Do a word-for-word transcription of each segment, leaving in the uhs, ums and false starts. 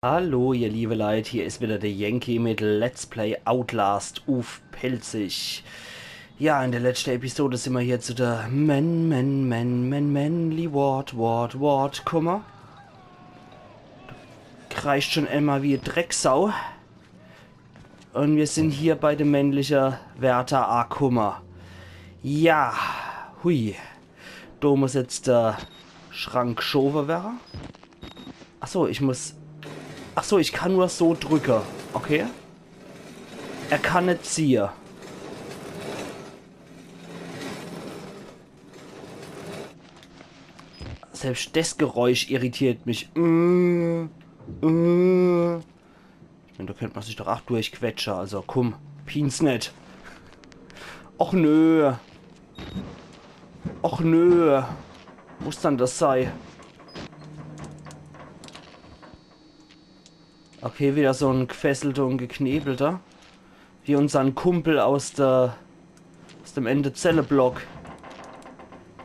Hallo, ihr liebe Leit, hier is wieder der Yankee mit Let's Play Outlast uff Pälzisch. Ja, in der letzte Episode sin mer hier zu der Men, Men, Men, Men, Manly Ward, Ward, Ward kumme. Kreischt schon immer wie e Drecksau. Un mir sin hier bei de männliche Wärter akumme. Ja, hui. Do muss jetzt der Schrank gschowe werre. Ach so, ich muss. Ach so, ich kann nur so drücke. Okay. Er kann net ziehe. Selbst des Geräusch irritiert mich. Mm, mm. Ich mein, do könnt mer sich doch ach durchquetsche. Also kumm, pienz net. Och nö. Och nö. Muss dann des sei? Okay, wieder so en Gfesselter un Geknebelter. Wie unsern Kumpel aus der, aus dem Ende-Zelle-Block.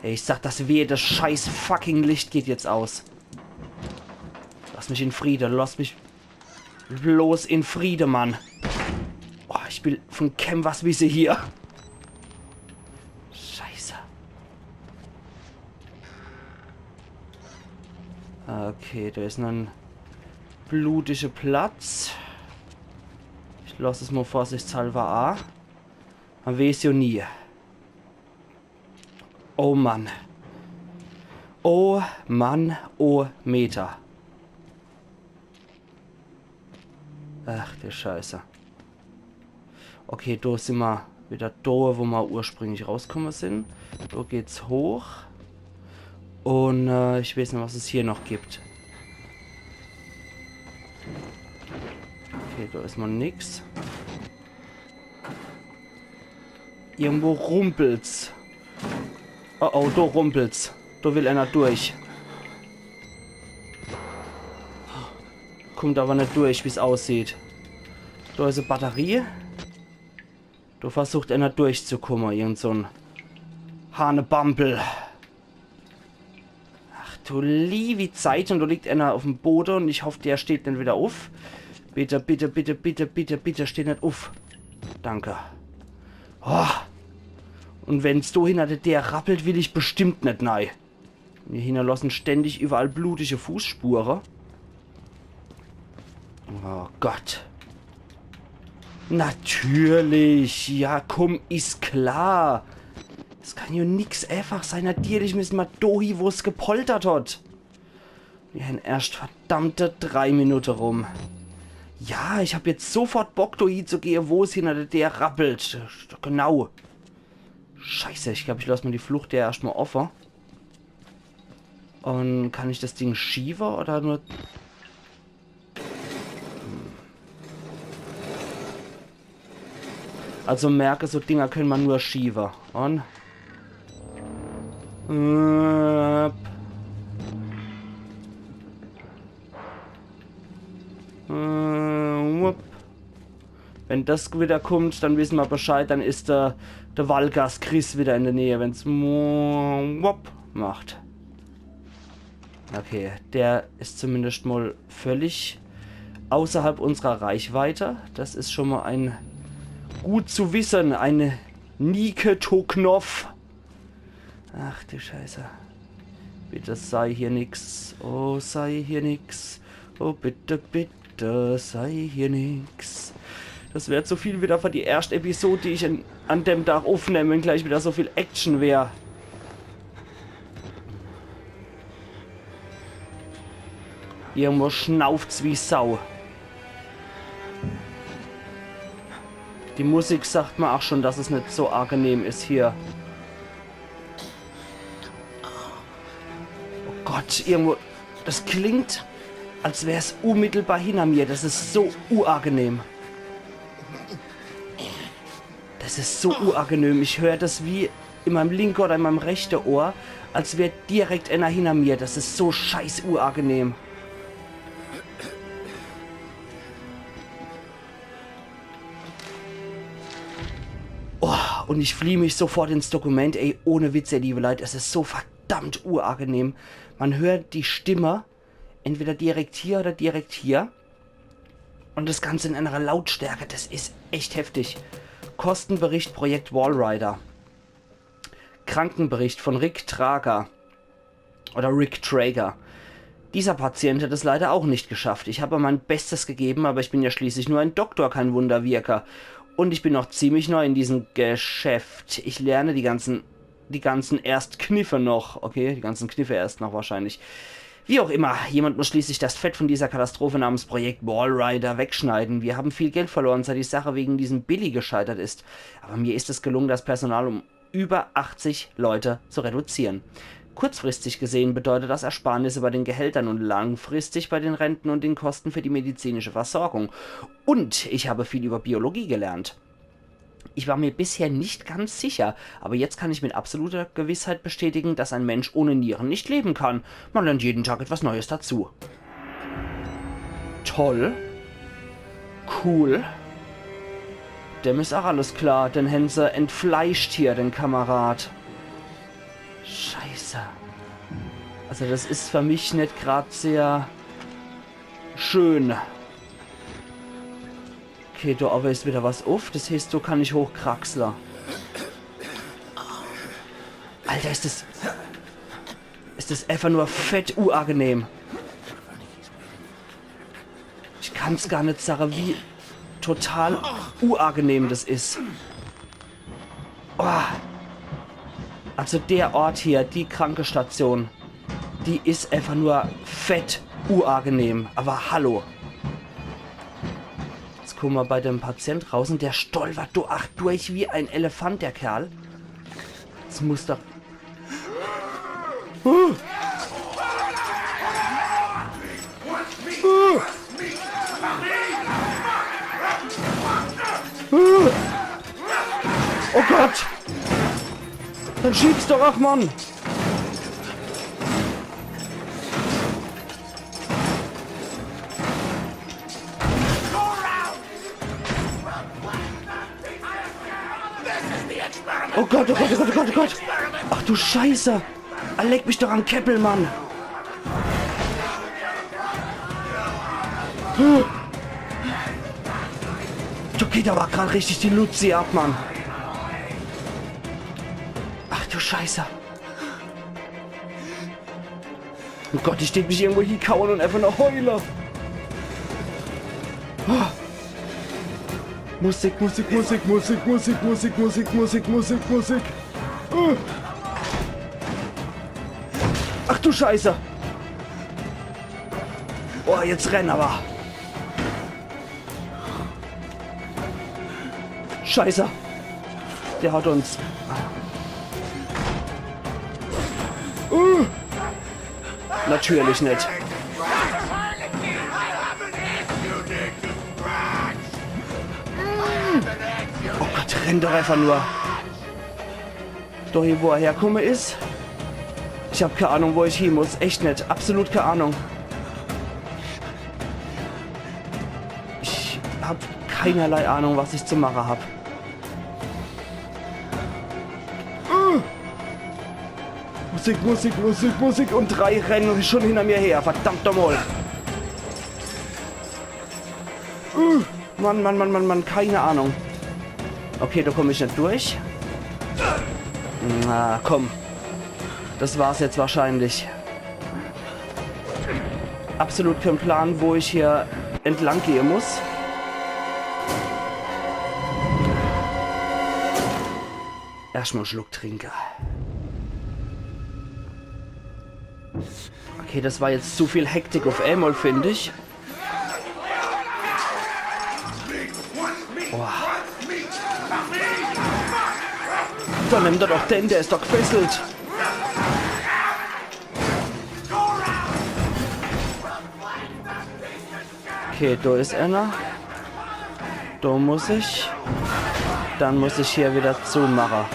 Ey, ich sag, des wehe, des scheiß fucking Licht geht jetzt aus. Lass mich in Friede, lass mich bloß in Friede, Mann. Oh, ich will von kem was wisse hier. Scheiße. Okay, do is noch en blutische Platz. Ich lass es mo vorsichtshalber a. Mer weeß jo nie. Oh Mann. Oh Mann, oh Meter. Ach du Scheiße. Okay, do sin mer wieder do, wo mer ursprünglich rauskumme sin. Do geht's hoch. Un äh, ich weeß net, was es hier noch gibt. Okay, do is mo nix. Irgendwo rumpelt's. Oh oh, do rumpelt's. Do will einer durch. Kummt awwer net durch, wie's aussieht. Do is e Batterie. Do versucht einer durchzukumme, irgend so'n Hanebambel. Ach du liewi Zeit, un do liegt einer uff'm Bode un ich hoff, der steht net wieder uff. Bitte, bitte, bitte, bitte, bitte, bitte, steh net uff. Danke. Oh. Un wenn's do hinner de Deer rappelt, will ich bestimmt net nei. Mir hinnerlossen ständig iwwerall blutische Fußspure. Oh Gott. Natürlich. Ja, kumm, is klar. Es kann jo nix äfach sei. Natürlich misse mer do hi, wo's gepoltert hat. Mir hän erscht verdammte drei Minute rum. Ja, ich hab jetzt sofort Bock, do hi zu gehe, wo's hinner de Deer rappelt. Genau. Scheiße, ich glaab, ich lass mo die Fluchtdeer erscht mo offe. Un kann ich des Ding schiewe oder nur... Also merke, so Dinger könne mer nur schiewe. Un... Äh, äh, wupp. Wenn des wieder kummt, dann wisse mer Bescheid, dann is der, der Walgas Chris wieder in de Näh, wenn's mo-, wupp macht. Okay, der is zumindest mo völlig außerhalb unserer Reichweite. Des is schon mo e gut zu wisse, e Nike Toknov. Ach du Scheiße. Bitte sei hier nix. Oh, sei hier nix. Oh, bitte, bitte, sei hier nix. Des wär zu viel wieder für die erscht Episode, die ich an, an dem Tag uffnemm, wenn gleich wieder so viel Action wär. Irgendwo schnauft's wie Sau. Die Musik sagt mer ach schon, dass es net so angenehm is hier. Oh Gott, irgendwo. Des klingt, als wär's unmittelbar hinner mir. Des is so uangenehm. Des is so uangenehm. Ich hör des wie in meim linke oder in meim rechte Ohr, als wär direkt einer hinner mir. Des is so scheiß uangenehm. Oh, un ich flieh mich sofort ins Dokument, ey, ohne Witz, ihr liebe Leit, es is so verdammt uangenehm. Mer hört die Stimme, entweder direkt hier oder direkt hier. Und das Ganze in einer Lautstärke, das ist echt heftig. Kostenbericht Projekt Walrider. Krankenbericht von Rick Trager. Oder Rick Trager. Dieser Patient hat es leider auch nicht geschafft. Ich habe mein Bestes gegeben, aber ich bin ja schließlich nur ein Doktor, kein Wunderwirker. Und ich bin noch ziemlich neu in diesem Geschäft. Ich lerne die ganzen, die ganzen erst Kniffe noch. Okay, die ganzen Kniffe erst noch wahrscheinlich. Wie auch immer, jemand muss schließlich das Fett von dieser Katastrophe namens Projekt Walrider wegschneiden. Wir haben viel Geld verloren, seit die Sache wegen diesem Billy gescheitert ist. Aber mir ist es gelungen, das Personal um über achtzig Leute zu reduzieren. Kurzfristig gesehen bedeutet das Ersparnisse bei den Gehältern und langfristig bei den Renten und den Kosten für die medizinische Versorgung. Und ich habe viel über Biologie gelernt. Ich war mir bisher nicht ganz sicher, aber jetzt kann ich mit absoluter Gewissheit bestätigen, dass ein Mensch ohne Nieren nicht leben kann. Man lernt jeden Tag etwas Neues dazu. Toll. Cool. Dem is ach alles klar, den hän se entfleischt hier, den Kamerad. Scheiße. Also das is für mich net grad sehr schön. Okay, do owwe is wieder was uff. Das heeßt, do kann ich hochkraxle. Alter, is das, is das einfach nur fett uagenehm. Ich kann's gar net sage, wie total uagenehm das is. Oh. Also der Ort hier, die Krankestation, die is einfach nur fett uagenehm. Aber hallo. Jetzt kumme mer bei dem Patient raus und der stolpert do ach durch wie ein Elefant, der Kerl. Das muss doch... Uh. Uh. Uh. Oh Gott! Dann schieb's doch, ach Mann! Oh Gott, oh Gott, oh Gott, oh Gott, oh Gott! Ach du Scheiße! Ah, leck mich doch am Käppel, Mann! Puh. Do geht aber grad richtig die Luzi ab, Mann. Ach du Scheiße. Oh Gott, ich deet mich irgendwo hiekaue und einfach nur heule. Oh. Musik, Musik, Musik, Musik, Musik, Musik, Musik, Musik, Musik, Musik. Uh. Ach du Scheiße. Oh, jetzt renn aber. Scheiße. Der hat uns. Uh. Natürlich net. Oh Gott, renn doch einfach nur. Doch hier, wo er herkomme is. Ich hab kei Ahnung, wo ich hie muss. Echt net. Absolut kei Ahnung. Ich hab keinerlei Ahnung, was ich zu mache hab. Musik, Musik, Musik, Musik und drei rennen schon hinter mir her. Verdammt nochmal. Mann, Mann, Mann, Mann, Mann, keine Ahnung. Okay, da komm ich net durch. Na, komm. Das war's jetzt wahrscheinlich. Absolut kein Plan, wo ich hier entlang gehe muss. Erstmal en Schluck trinke. Okay, das war jetzt zu viel Hektik auf einmal, find ich. Boah. Dann nimm doch den, der is doch gefesselt. Okay, da is einer. Da muss ich. Dann muss ich hier wieder zumache.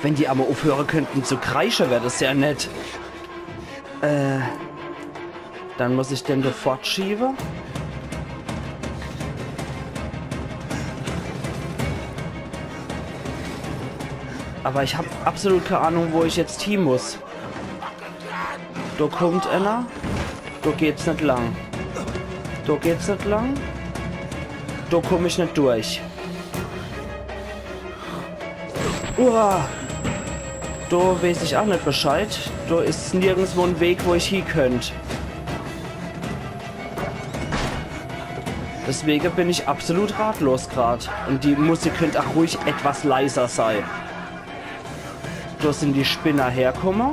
Wenn die aber aufhöre könnten zu kreische, wär das sehr nett. Äh, dann muss ich den da fortschiebe. Aber ich hab absolut keine Ahnung, wo ich jetzt hin muss. Da kommt einer. Do geht's net lang. Do geht's net lang. Do komm ich net durch. Uah. Do weeß ich ach net Bescheid. Do is nirgendswo en Weg, wo ich hie könnt. Deswege bin ich absolut ratlos grad. Un die Musik könnt ach ruhig etwas leiser sei. Do sin die Spinner herkomme.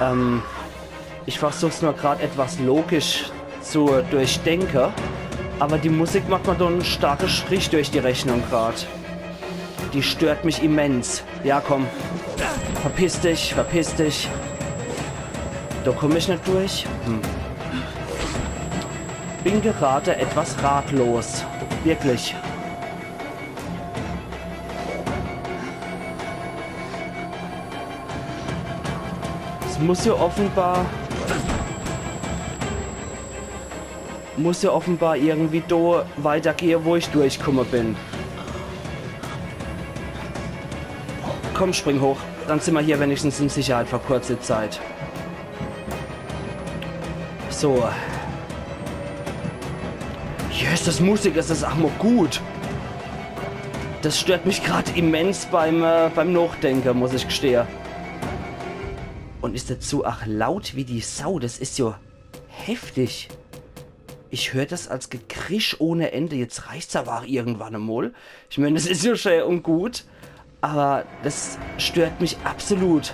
Ähm, ich versuch's nur grad etwas logisch zu durchdenke, aber die Musik macht mer do en starke Strich durch die Rechnung grad. Die stört mich immens. Ja, komm. Verpiss dich, verpiss dich. Do komm ich net durch. Hm. Bin gerade etwas ratlos. Wirklich. Es muss ja offenbar, muss ja offenbar irgendwie do weitergehe, wo ich durchkomme bin. Komm, spring hoch. Dann sin mer hier wenigstens in Sicherheit für kurze Zeit. So. Yes, das Musik, es is ach mo gut. Das stört mich grad immens beim, äh, beim Nochdenke, muss ich gestehe. Un is dazu ach laut wie die Sau, das is jo heftig. Ich hör das als Gekrisch ohne Ende. Jetzt reicht's aber ach irgendwann emol. Ich mein, das is jo schön un gut, aber das stört mich absolut.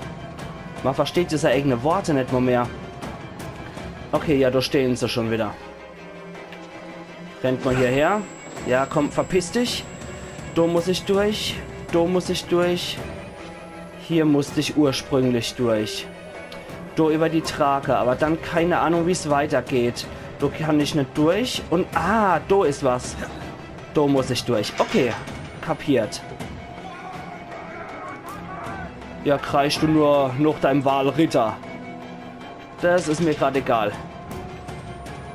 Mer versteht jo sei eigene Worte net mo mehr. Okay, ja, do stehen se schon wieder. Rennt mo hierher. Ja, komm, verpiss dich. Do muss ich durch. Do muss ich durch. Hier musst ich ursprünglich durch. Do über die Trake, aber dann keine Ahnung, wie's weitergeht. Do kann ich net durch. Un, ah, do is was. Do muss ich durch. Okay, kapiert. Ja, kreisch du nur noch deim Walritter. Das is mir grad egal.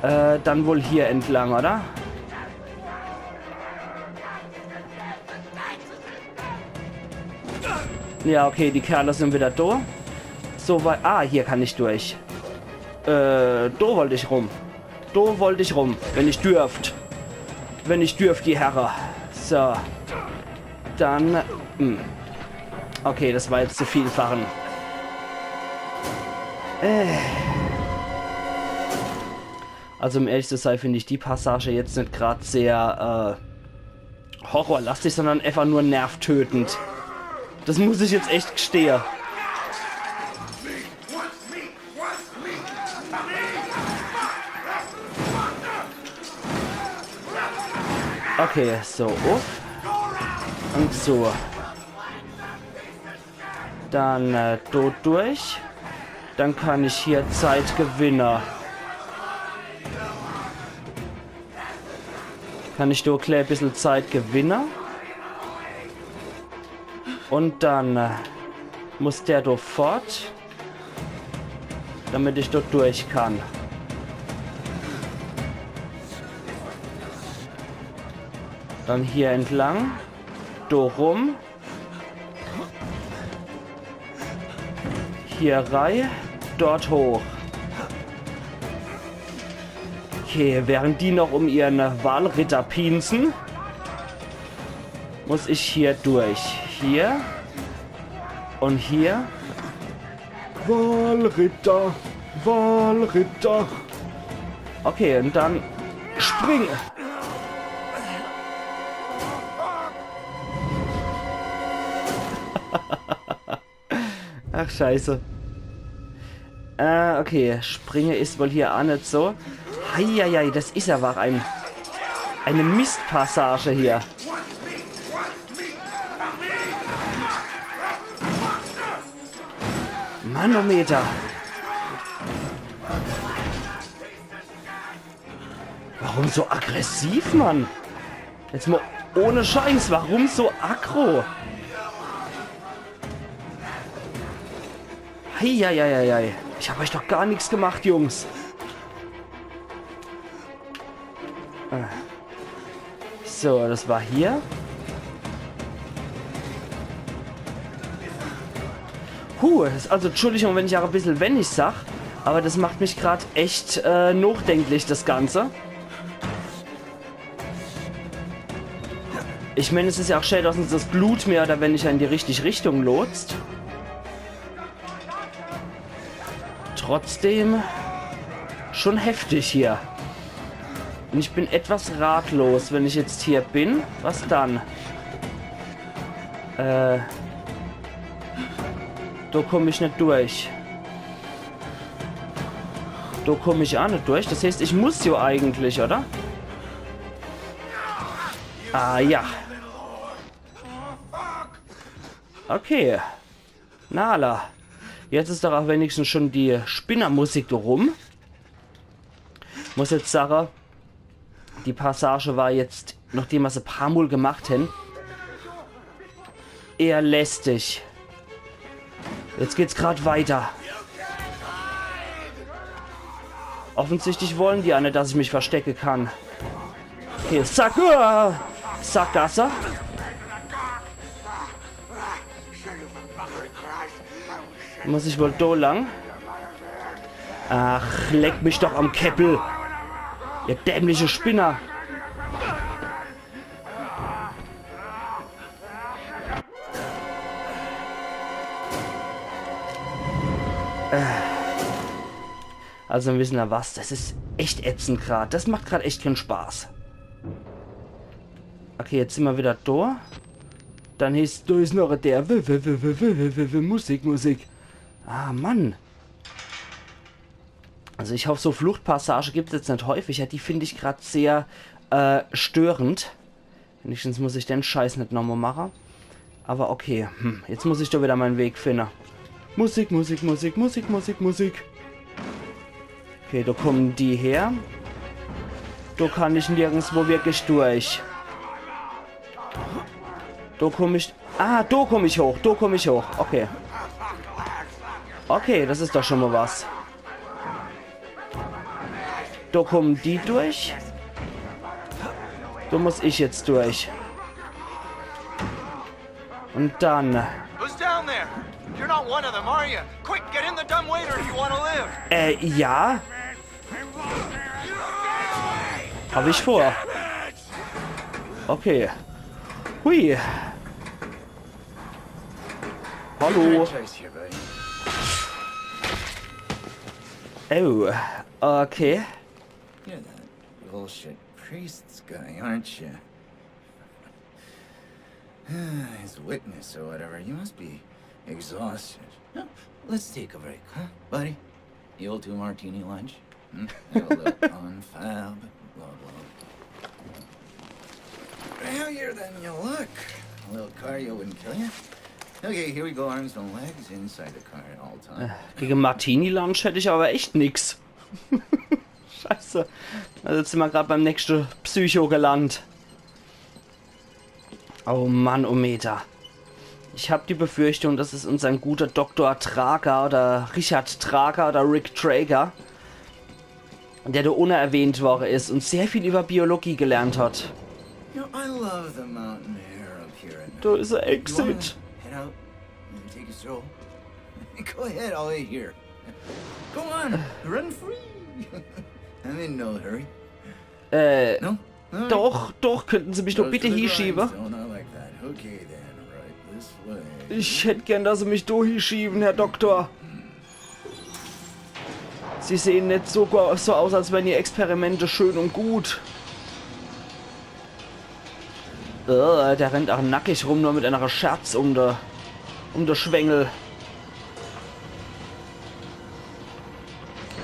Äh, dann wohl hier entlang, oder? Ja, okay, die Kerle sin wieder do. So weit. Ah, hier kann ich durch. Äh, do wollt ich rum. Do wollt ich rum, wenn ich dürft. Wenn ich dürft, die Herre. So. Dann. Hm. Okay, das war jetzt zu viel Fahren. Äh. Also um ehrlich zu sein, find ich die Passage jetzt net grad sehr, äh, horrorlastig, sondern einfach nur nervtötend. Das muss ich jetzt echt gestehe. Okay, so, uff. Un so. Dann, äh, do durch. Dann kann ich hier Zeit gewinne. Kann ich do e klä bissel Zeit gewinne. Un dann, äh, muss der do fort, damit ich do durch kann. Dann hier entlang. Do rum. Hier rei, dort hoch. Okay, während die noch um ihren Walritter piensen, muss ich hier durch. Hier. Un hier. Walritter, Walritter. Okay, un dann spring. Ach, scheiße. Äh, okay, springe is wohl hier ach net so. Heieiei, das is aber ein, eine Mistpassage hier. Manometer. Warum so aggressiv, Mann? Jetzt mo ohne Scheiß, warum so aggro? Heieieiei. Ich hab euch doch gar nix gemacht, Jungs. Äh. So, das war hier. Huh, das, also Entschuldigung, wenn ich ach e bissel wennig sag, Aber das macht mich grad echt äh, nachdenklich, das Ganze. Ich mein, es is ja auch schön, dass uns das Blut mehr oder weniger in die richtige Richtung lotst. Trotzdem schon heftig hier. Und ich bin etwas ratlos, wenn ich jetzt hier bin. Was dann? Äh. Da komm ich net durch. Da komm ich auch net durch. Das heißt, ich muss ja eigentlich, oder? Ah ja. Okay. Nala. Jetzt is doch auch wenigstens schon die Spinnermusik rum. Muss jetzt sage, die Passage war jetzt, nachdem mer se paar Mol gemacht hen, eher lästig. Jetzt geht's grad weiter. Offensichtlich wollen die alle, dass ich mich verstecke kann. Okay, Sack-, uah, Sackgasse. Muss ich wohl do lang? Ach, leck mich doch am Käppel. Ihr dämliche Spinner. Äh. Also, wisst ihr was? Das is echt ätzend grad. Das macht grad echt kein Spaß. Okay, jetzt sin mer wieder do. Dann is, do is noch der W-, W-, Musik, Musik. Ah, Mann. Also ich hoff, so Fluchtpassage gibt's jetzt net häufiger. Die find ich grad sehr äh, störend. Wenigstens muss ich den Scheiß net nochmol mache. Aber okay, hm, jetzt muss ich do wieder mein Weg finde. Musik, Musik, Musik, Musik, Musik, Musik. Okay, do kommen die her. Do kann ich nirgendswo wirklich durch. Do komm ich. Ah, do komm ich hoch, do komm ich hoch. Okay. Okay, das is doch schon mol was. Do kommen die durch. Do muss ich jetzt durch. Und dann. Who's down there? You're not one of them, are you? Quick, get in the dumbwaiter if you want to live. Äh, ja. Hab ich vor. Okay. Hui. Hallo. Choice here, buddy. Oh, okay. You're that bullshit priest guy, aren't you? His witness or whatever. You must be exhausted. No, let's take a break, huh, buddy? The old two martini lunch? Hmm? Have a little confab, blah, blah. Happier than you look. A little cardio wouldn't kill you. Okay, here we go, arms and legs inside the car at all times. Gegen Martini Lunch hätt ich aber echt nix. Scheiße. Also jetzt sin mer grad beim nächste Psycho gelandet. Oh Mann, oh Meter. Ich hab die Befürchtung, das is unser guter Doktor Trager oder Richard Trager oder Rick Trager, der do unne erwähnt worre is und sehr viel über Biologie gelernt hat. You know, I love the mountain air up here at night. Do is der Exit. Head out and take a stroll. Go ahead, I'll wait here. Go on, run free. I'm in no hurry. Äh, no? Doch, doch, könnten Sie mich doch bitte hieschiebe? Ich hätt gern, dass Sie mich do hieschieben, Herr Doktor. Sie sehen net so, go- so aus, als wären Ihre Experimente schön und gut. Äh, der rennt auch nackig rum, nur mit einer Scherz um der, um der Schwengel.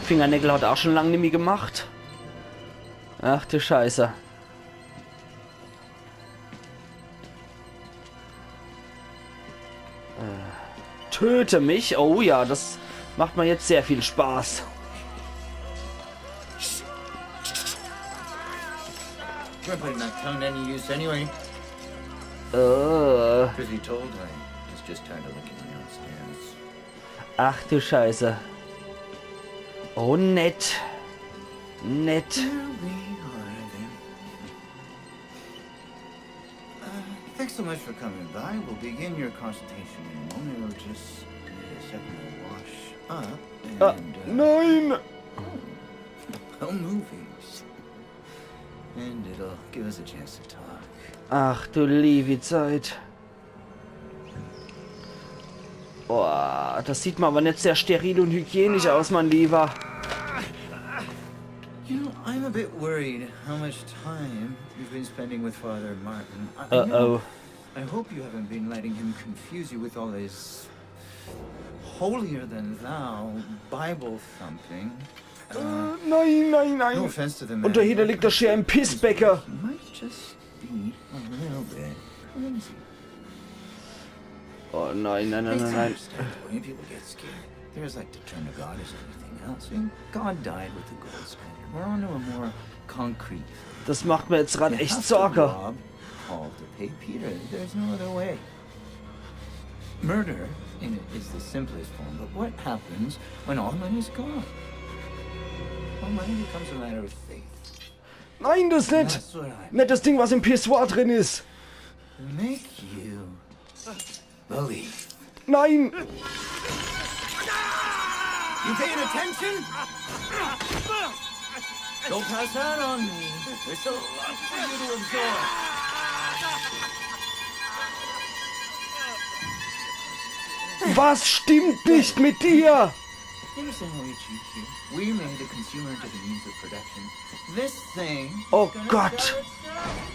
Fingernägel hat er auch schon lang nimmi gemacht. Ach du Scheiße. Äh, töte mich? Oh ja, das macht mir jetzt sehr viel Spaß. Weapon not found any use anyway. Äh. Truth be told, I was just tired of licking my own stance. Ach du Scheiße. Oh, nett. Nett. There we are then. Uh, thanks so much for coming by. We'll begin your consultation in a moment. It'll just need a second to wash up. Ah, And uh, nein! Home movies. And it'll give us a chance to talk. Ach du liewe Zeit. Boah, das sieht ma aber net sehr steril und hygienisch aus, mein Lieber. You know, I'm a bit worried how much time you've been spending with Father Martin. I, I know- Uh-oh. I hope you haven't been letting him confuse you with all his holier than thou Bible thumping. Äh, nein, nein, No nein. offense to the man. Und der Hitler liegt doch hier im Pissbecken. He might just be a little bit crazy. Oh nein, nein, nein, It's nein, nein. understandable when people get scared. There's like to turn to God as anything else. I mean, God died with the gold standard. We're on to a more concrete. Das macht mir jetzt grad You echt have to Sorge. rob Paul to pay Peter. There's no other way. Murder in, is the simplest form, but what happens when all money's gone? Well, money becomes a matter of faith. Nein, das net. That's what I Net das Ding, was im Pissoir drin is. Make you believe. Nein. You paying attention? Don't pass that on me. There's still a lot for you to absorb. Was stimmt nicht mit dir? You understand how we achieved here? We made the consumer into the means of production. This thing. Oh gonna Gott. sell itself.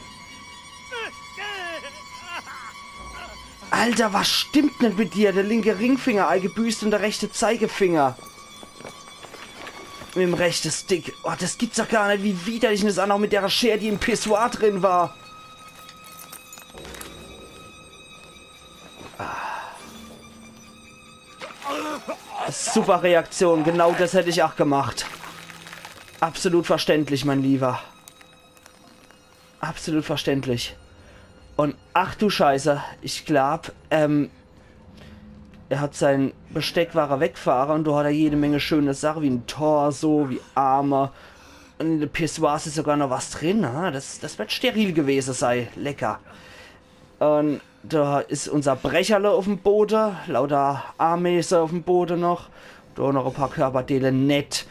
Alter, was stimmt net mit dir? Der linke Ringfinger eigebüßt und der rechte Zeigefinger. Mit dem rechte Stick. Oh, das gibt's doch gar net, wie widerlich. Und das auch noch mit der Scher, die im Pissoir drin war. Ah. Super Reaktion, genau das hätt ich auch gemacht. Absolut verständlich, mein Lieber. Absolut verständlich. Und ach du Scheiße, ich glaub, ähm, er hat sein Besteck war er wegfahre und do hat er jede Menge schöne Sache, wie en Torso, wie Arme. Und in de Pissoirs is sogar noch was drin, ha? Das, das wird steril gewese sei. Lecker. Und do is unser Brecherle uff'm Bode, lauter Ameise uff'm Bode noch. Do noch e paar Körperdeele, nett.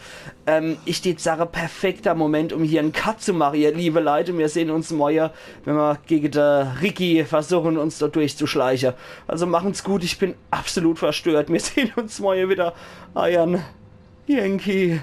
Ähm, ich deet sage, perfekter Moment, um hier en Cut zu mache, ihr liebe Leute. Mir sehn uns morje, wenn mer gege de Ricky versuchen, uns do durchzuschleiche. Also machen's gut, ich bin absolut verstört. Mir sehn uns morje wieder. Eiern Yankee.